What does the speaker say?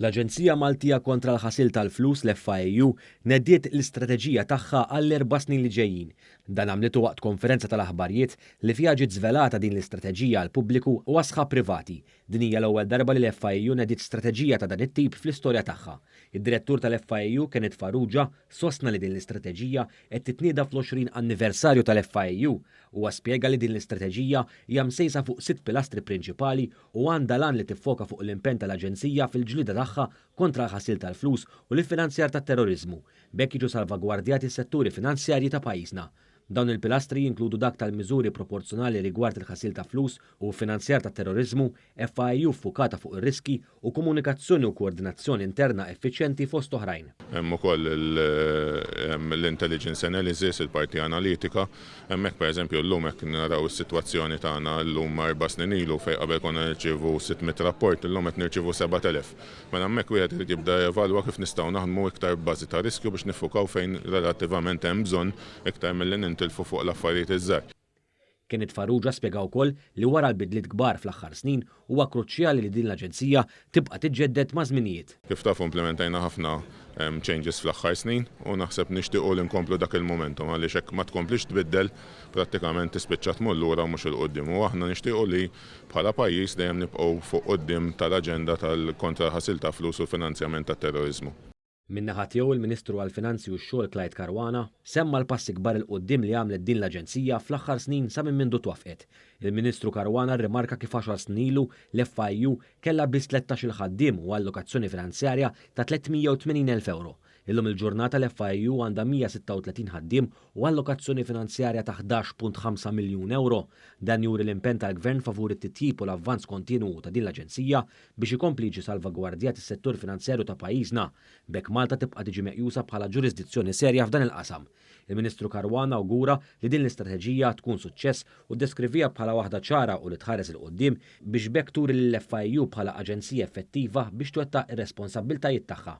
L-Aġenzija Maltija kontra l-Ħasil tal-Flus, l-FIAU, nediet l-istrateġija tagħha għall-erba' snin li ġejjin. Dan għamlitu waqt konferenza tal-aħbarijiet li fiha ġiet żvelata din l-istrateġija għall-pubbliku u għas-sħab privati. Din hija l-ewwel darba li l-FIAU nediet strateġija ta' dan it-tip fl-istorja tagħha. Id-Direttur tal-FIAU, Kenneth Farrugia, sostna li din l-istrateġija qed titnieda fl-20 anniversarju tal-FIAU. Huwa spjega li din l-istrateġija hija msejsa fuq sitt pilastri prinċipali u għandha l-għan li tiffoka fuq l-impenn tal-Aġenzija fil-ġlieda tagħha kontra l-ħasil tal-flus u l-iffinanzjar tat-terroriżmu, b'hekk jiġu salvagwardjati s-setturi finanzjarji ta' pajjiżna. Dawn il-pilastri jinkludu dak tal-miżuri proporzjonali rigward il-ħasil ta' flus u ffinanzjar tat-terroriżmu, FIU ffukata fuq ir-riskji u komunikazzjoni u koordinazzjoni interna effiċjenti fost oħrajn. Hemm ukoll l-intelligence analysis, il-parti analitika. Hemmhekk pereżempju llum hekk naraw is-sitwazzjoni tagħna llum 4 snin ilu, fejn qabel konna nirċievu 600 rapport, illum qed nirċievu 7000. Mela hemmhekk wieħed irid jibda jevalwa kif nistgħu naħdmu iktar b'bażi ta' riskju biex niffukaw fejn relattivament hemm bżonn iktar milli nintilfu fuq l-affarijiet iż-żgħar. Kenneth Farrugia spjega wkoll li wara l-bidliet kbar fl-aħħar snin huwa kruċjali li din l-aġenzija tibqa' tiġġedded maż-żminijiet. Kif tafu, implementajna ħafna changes fl-aħħar snin u naħseb nixtiequ li nkomplu dak il-momentum, għaliex hekk ma tkomplix tbiddel, prattikament tispiċċa tmur lura u mhux 'il quddiem. U aħna nixtiequ li bħala pajjiż dejjem nibqgħu fuq quddiem tal-aġenda tal-kontra l-ħasil ta' flus u l-finanzjament tat-terrorizmu. Min-naħa tiegħu, il-Ministru għall-Finanzi u x-Xogħol Clyde Caruana semma l-passi kbar 'il quddiem li għamlet din l-aġenzija fl-aħħar snin sa minn mindu twaffqet. Il-Ministru Caruana rrimarka kif 10 snin ilu l-FIAU kellha biss 13 ħaddiem u allokazzjoni finanzjarja ta' 380,000 euro. Illum il-ġurnata l-FIAU għandha 136 ħaddiem u allokazzjoni finanzjarja ta' 11.5 miljun euro. Dan juri l-impenn tal-Gvern favur it-titjib u l-avvanz kontinu ta' din l-aġenzija biex ikompli jiġi salvagwardjat is-settur finanzjarju ta' pajjiżna. B'hekk Malta tibqa' tiġi meqjusa bħala ġurisdizzjoni serja f'dan il-qasam. Il-Ministru Caruana awgura li din l-istrateġija tkun suċċess u ddeskrivieha bħala waħda ċara u li tħares 'il quddiem biex b'hekk turi lill-FIAU bħala aġenzija effettiva biex twettaq ir-responsabbiltajiet tagħha.